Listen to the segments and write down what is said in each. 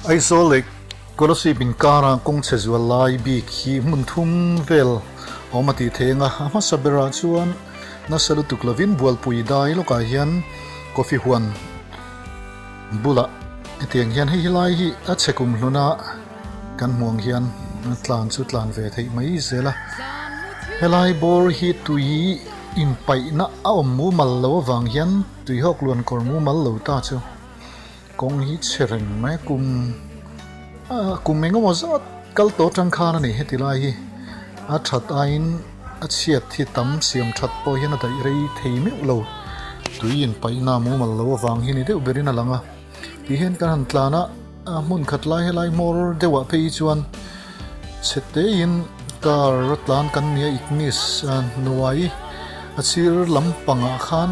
Aizawl leh Kolasib inkara kawng chhe zual lai bik hi hmun thum vel awm a tih theih ang a, a hmasa berah chuan nasa lutuk lovin Bualpui dai lawkah hian coffee huan bulah hetiang hian hei helai hi a chhe kum hluna kan hmuh ang hian tlan chu tlan ve theih mai zel a, helai bawr hi tui inpaihna a awm mumal lo avang hian tuihawk luan kawr mumal lo ta chu. Kawng hi chhe reng mai kum kum engemaw zat kal tawh atang khan a ni heti lai hi a that aiin a chhiat hi tam siam that pawh hian a daih rei thei meuh lo tui inpaihna mumal lo avang hi ni deuh berin a lang a ti hian kan han tlan a a hmun khat lai helai hmawr deuhah phei hi chuan chhe tein car a tlan kan nia ignis hnuai a sir lampangah khan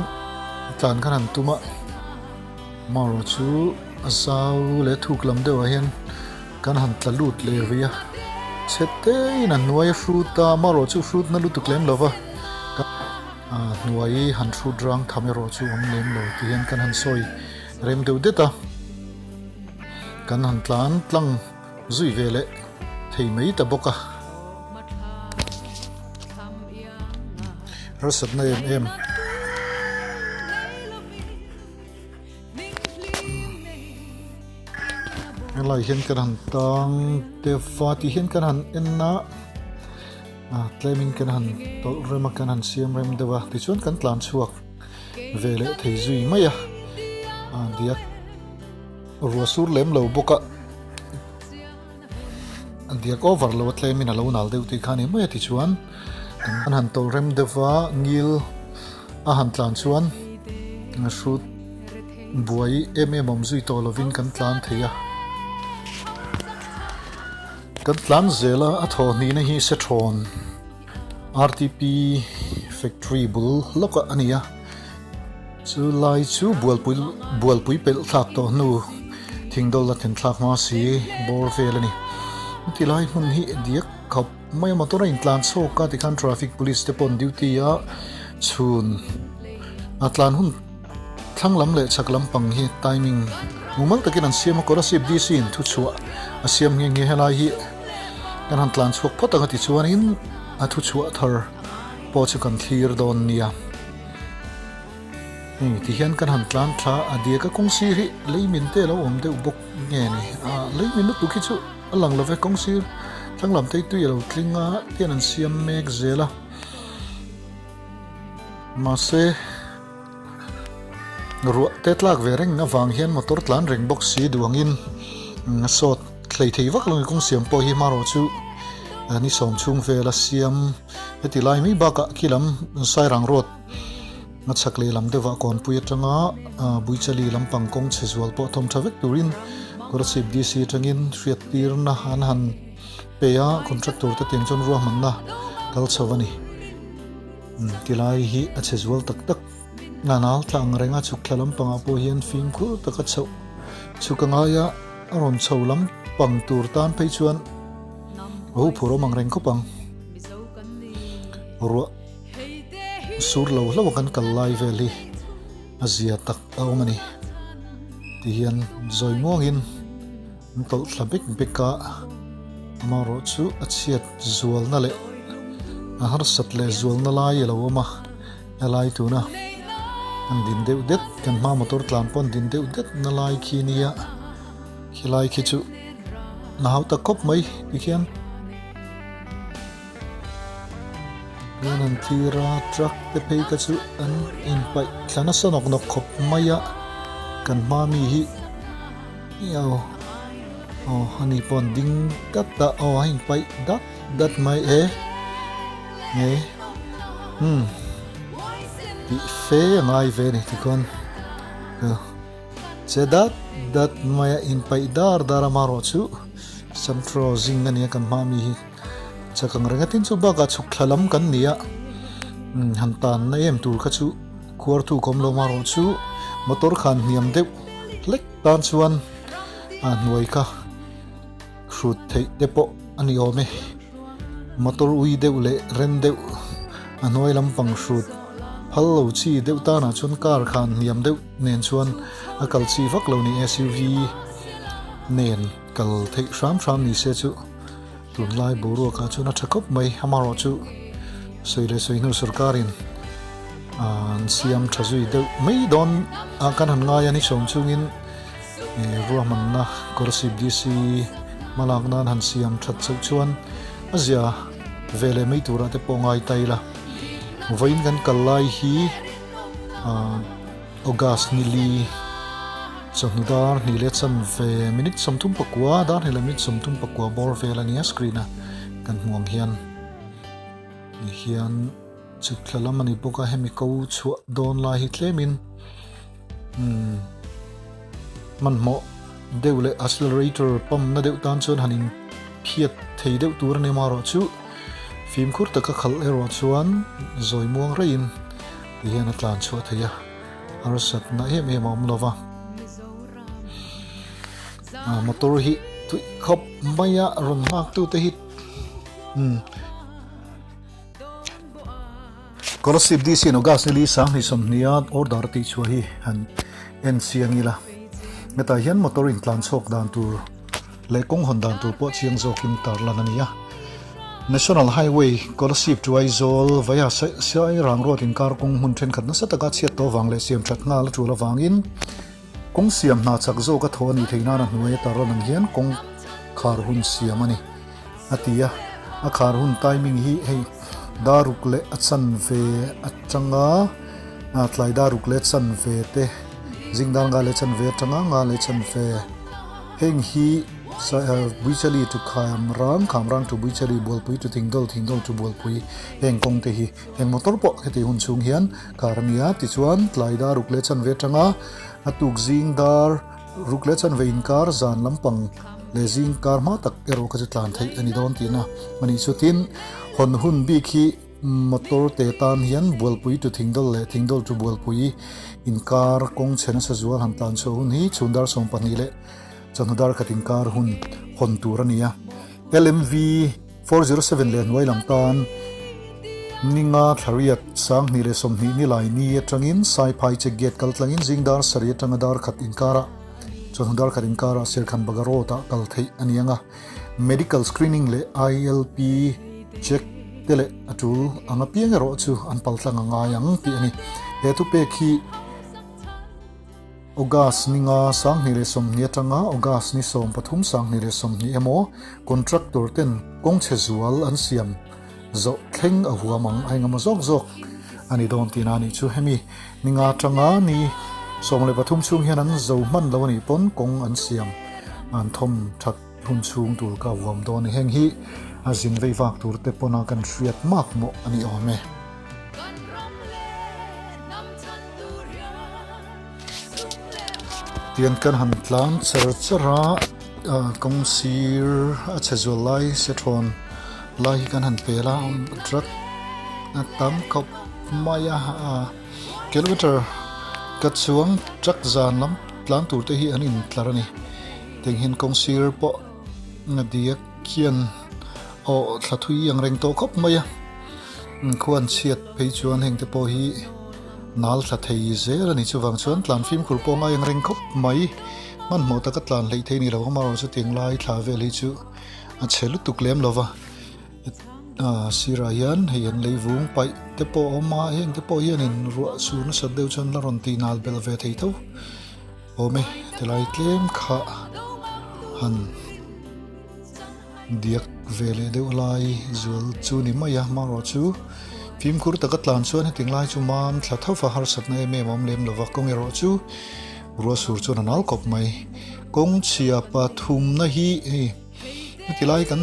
tlan khan han tum a. Marawh chu a zau leh thuk lam deuhah hian kan han tla lut leh rih a, chhe tein a hnuai a hrut a, marawh chu hrut na lutuk lem lo va, a hnuai han hrut rang tham erawh chu awm lem lo ti hian kan han sawi rem deuh det a, kan han tlan tlang zui ve leh thei mai ta bawk a. Harsatna em em. Helai hian kan han tang deuh a ti hian kan han en a ah tlemin kan han tawlh rem a kan han siam rem deuh a tichuan kan tlan chhuak ve leh thei zui mai a ah diak ruah sur lem lo bawk a diak over lo a tlemin a lo nal deuh tih kha a ni mai a tichuan kan han tawlh rem deuh a ngil a han tlan chuan hrut buai em em awm zui tawh lovin kan tlan thei a kan tlan zel a a thawh hnihna hi Sethawn R_T_P factory bul lawk a ni a chu lai chu bualpui bualpui pelh thlak tawh hnu thingdawlh a thenthlak hma si bawr vel a ni tilai hmun hi diak khawp mai a motor a intlan chhawk a tikhan traffic police te pawh an duty a chhun a tlan hun thlang lam leh chhak lampang hi timing mumal takin an siam a Kolasib D_C in thu chhuah a siam nghe nghe helai hi kan han tlan chhuak phawt ang a tichuanin a thu chhuah thar pawh chu kan thlir dawn nia. Hei ti hian kan han tlan thla a diak a kawng sir hi lei min te alo awm deuh bawk nge ni ah lei min lutuk hi chu a lang love kawng sir thlang lam te hi tui alo tling a tian an siam mek zel a mahse ruah te tlak ve reng avang hian motor tlan reng bawk si duh angin sawt hlei thei vak lo ni kawng siam pawh hi hmarawh chu ni sawm chhung vel a siam heti lai mai bakah khi lam sairang road A chhak lehlam deuhah kawnpui atanga Buichali lampang kawng chhe zual pawh thawm tha vek turin Kolasib DC atangin hriattirna an han pe a, contractor te tiang chuan ruahmanna kal chho a ni. Tilai hi a chhe zual tak tak a nal thla ang reng a, chhuk thla lampangah pawh hian fimkhur taka chhoh chhuk a ngai a, a rawn chho lampang tur tan phei chuan a huphurh awm ang reng khawp ang. Ruah. Sur lo hlauh a kan kal lai vel hi a zia tak a awm a ni ti hian zawi muangin an tawlh thla bek bek a amaherawh chu a chhiat zualna leh a harsat leh zualna lai a lo awm a helai tuna an din deuh det kan hma motor tlan pawh an din deuh det na lai khi nia khilai khi chu a hau tak khawp mai tikhian. Hian an thlir a truck te phei kha chu an inpaih thla nasa nawk nawk khawp mai a kan hma mi hi aw aw ani pawh an ding dat a aw a inpaih dat dat mai e nge umm tih fe a ngai ve a ni tikhuan che dat dat mai a inpaih dar dar a marawh chu Santro zing a ni a kan hma mi hi. Chak ang reng a tin chu bakah chhuk thla lam kan ni a han tan na em tur kha chu khuar thu kawm lo marawh chu motor khan hniam deuh hlek tan chuan a hnuai kha hrut theih te pawh a ni awm e motor ui deuh leh ren deuh a hnuai lampang hrut phal lo chi deuh tanah chuan car khan hniam deuh nen chuan a kal chi vak lo ni S_U_V. Nen kal theih hram hram ni se chu tunlai boruakah chuan a tha khawp mai. Amaherawhchu sawi leh sawi hnu sorkarin an siam tha zui deuh mai dawn a kan han ngai a ni sawm chungin ruahmanna Kolasib DC hmalak nan han siam that chauh chuan a zia ve leh mai turah te pawh ngai ta ila. Vawiin kan kal lai hi ah. August ni li chawhnu dar hnih leh chanve minute 34 dar hnih leh minute 34 bawr vel a nia screen a kan hmuh ang hian ni hian chhuk thla lam a ni bawk a hemi ko chhuah dawn lai hi tlemin umm hmanhmawh deuh leh accelerator pump na deuh tan chuan han in phiat thei deuh tur a ni amaherawh chu fimkhur taka khalh erawh chuan zawi muang raihin ti hian a tlan chhuah thei a, harsatna em em a awm lo va. Ah motor hi tui khawp mai a rawn nghak tu te hi umm Kolasib DC in August ni li 2020 a order tih chhuah hi han en chiang ila hetah hian motor in tlan chhuak dan tur leh kawng hawn dan tur pawh chiang zawkin tarlan a ni a. National Highway, Kolasib to Aizawl, Vaia Sairang Road inkar kawng hmun thenkhat nasa taka chhiat tawh avang leh siam that nghal a tul avangin kawng siam hna chak zawk a thaw a nih theih nana hnuaia tarlan ang hian kawng khar hun siam a ni a ti a. A khar hun timing hi hei daruk leh a chanve atanga tlai daruk leh chanve te zing dar nga leh chanve atanga nga leh chanve Heng hi Buichali to Khamrang, Khamrang to Buichali, Bualpui to Thingdawl, Thingdawl to Bualpui heng kawng te hi heng motor pawh heti hun chhung hian kar a ni a. Tichuan tlai dar ruk leh chanve atanga a tuk zing dar ruk leh chanve inkar zan lampang leh zing kar hma tak erawh kha chu tlan theih a ni dawn tihna a nih chu. Tin, hawn hun bik hi Motor te tan hian Bualpui to Thingdawl leh Thingdawl to Bualpui inkar kawng chhe nasa zual han tlan chhuah hun hi chhun dar 12 leh chawhnu dar khat inkar hun hawn tur a ni a. LMV 407 leh hnuai lam tan ninga thlariat 2020 ni lai ni atangin Saiphai check gate kal tlangin zing dar sarih atanga dar khat inkarah chawhnu dar khat inkarah Serkhan Baga road ah kal theih a ni ang a. Medical screening leh ILP check te leh a tul ang apiang erawh chu an paltlang a ngai ang tih a ni. He thupek hi August ni nga 2020 atanga August ni 13 2020 emaw contractor ten kawng chhe zual an siam zawh thleng a huam ang a engemaw zawk zawk a ni dawn tihna a nih chu. Hemi ni nga atanga ni 13 chhung hian an zo hman lo a nih pawn kawng an siam an thawm that hun chhung tur ka huam dawn a ni. Heng hi a zin vei vak tur te pawna kan hriat mak mawh a ni awm e. Tian kan han tlan char char a, kawng sir a chhe zual lai sethawn lai hi kan han pel a, truck a tam khawp mai a, kilometer ka chuang truck zan lam tlan tur te hi an intlar a ni. Teng hian kawng sir pawh diak khian aw thla thui ang reng tawh khawp mai a, khuan chhiat phei chuan heng te pawh hi nal thla thei zel a ni. Chuvang chuan tlan fimkhur pawh ngai ang reng khawp mai, hmanhmawh taka tlan hleih thei a ni lo amaherawhchu chutiang lai thla vel hi chu a chhe lutuk lem lo va, sirah hian hei an leivung paih te pawh a awm a, heng te pawh hianin ruah sur nasat deuh chuan la rawn tih nal belh ve thei tho. Awm e, tilai tlem kha han diak ve leh deuh lai zual chu ni mai a, amaherawh chu fimkhur taka tlan chuan heti lai chu mam thla tho va harsatna em em a awm lem lova, kawng erawh chu ruah sur chuan a nal kawp mai. Kawng chhia pathumna hi hei heti lai kan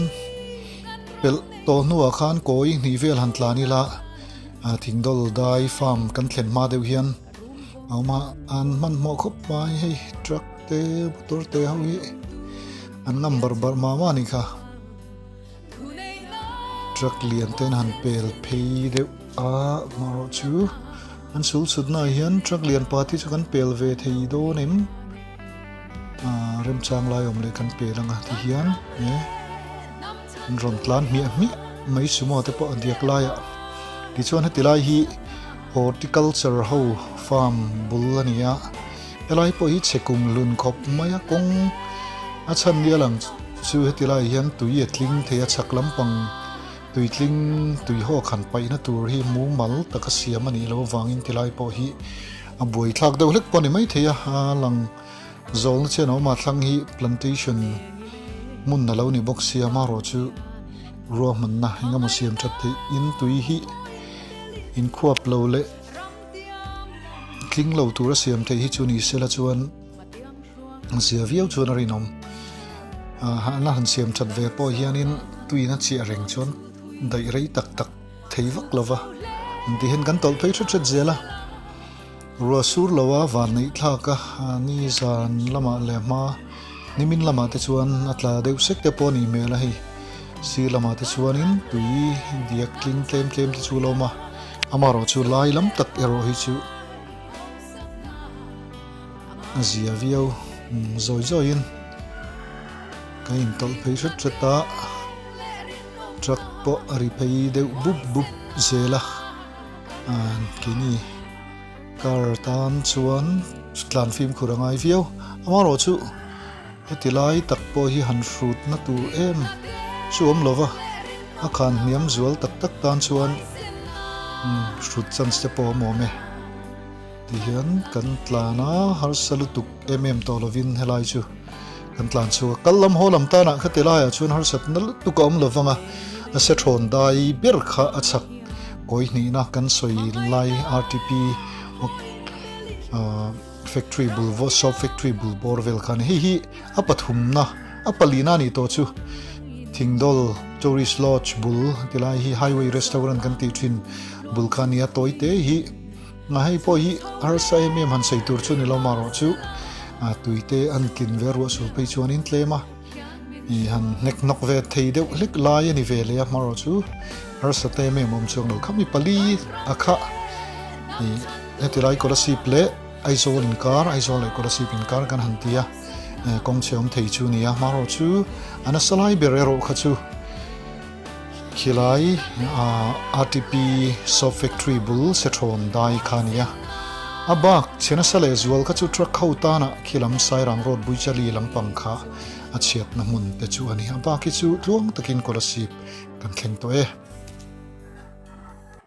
pelh tawh hnuah khan kawi hnih vel han tlan ila thingdawl dai farm kan thlen hma deuh hian. A awm a an hmanhmawh khawp mai hei truck te motor te ho hi an ngam barh barh mah mah a ni kha truck lian te an han pel phei deuh a amaherawh chu an sul chhut naah hian truck lian pa te chu kan pel ve thei dawn em ah remchang lai awm leh kan pel ang a ti hian e an rawn tlan hmiah hmiah mai sumo te pawh a diak laiah tichuan heti lai hi. Horticulture ho farm bul a ni a, helai pawh hi chhe kum hlun khawp mai a, kawng A chhan ni a lang chu heti laiah hian tui a tling thei a, chhak lampang tui tling tui hawk han paihna tur hi mumal taka siam a nih loh avangin ti lai pawh hi a buaithlak deuh hlek pawh a ni maithei a, a lang zawlna chian a awm a, thlang hi plantation hmun a lo ni bawk sia amaherawh chu ruahmanna eng emaw siam that theih in tui hi inkhuap lo leh tling lo tura siam theih hi chu ni sela chuan zia viau chuan a rinawm. Aaa an la han siam that ve pawh hianin tuiin a chiah reng chuan daih rei tak tak thei vak lo va, engti hian kan tawlh phei hret hret zel a. Ruah sur lo a van neih thlak a, ni zan lamah leh hma nimin lamah te chuan a tla deuh sek te pawh a nih hmel a hei. Sir lamah te chuanin tui diak tling tlem tlem te chu a lo awm a, amaherawhchu lai lam tak erawh hi chu a zia viau zawi zawiin ka intawlh phei hret hret a, truck pawh a ri phei deuh bup bup zel a, keini car tan chuan tlan fimkhur a ngai viau amaherawhchu heti lai tak pawh hi han hrutna tur em chu awm lo va, a khan hniam zual tak tak tan chuan hrut chance te pawh a awm awm e. Tihian kan tlan a, harsa lutuk em em tawh lovin helai chu kan tlan chhuak a, kal lam haw lam tanah khati laiah chuan harsatna lutuk a awm lo vang a, a se thawn dai ber kha a chhak kawi hnihna kan sawi lai RTP factory bul soap factory bul bawr vel kha a ni, hei hi a pathumna a palina a nih tawh chu Thingdawl Tourist Lodge bul tilai hi Highway Restaurant kan tih thin bul kha a ni a, tawi te hi. Nga hei pawh hi harsa em em han sawi tur chu ni lo marawh chu tui te an tlin ve ruah sul phei chuanin tlem a ih han hnek hnawk ve thei deuh hlek lai a ni ve leh a marawh chu harsa te em em awm chuang lo khami pali a kha ih heti lai Kolasib leh Aizawl inkar Aizawl leh Kolasib inkar kan han ti a kawng chhe awm thei chu a ni a marawh chu a nasa lai ber erawh kha chu. Khilai RTP Soap Factory bul Sethawn dai kha a ni a. A bak chhe nasa leh zual kha chu truck ho tana khilam Sairang Road Buichali lampang kha a chhiatna hmun te chu a ni. A bak hi chu tluang takin Kolasib kan thleng tawh e.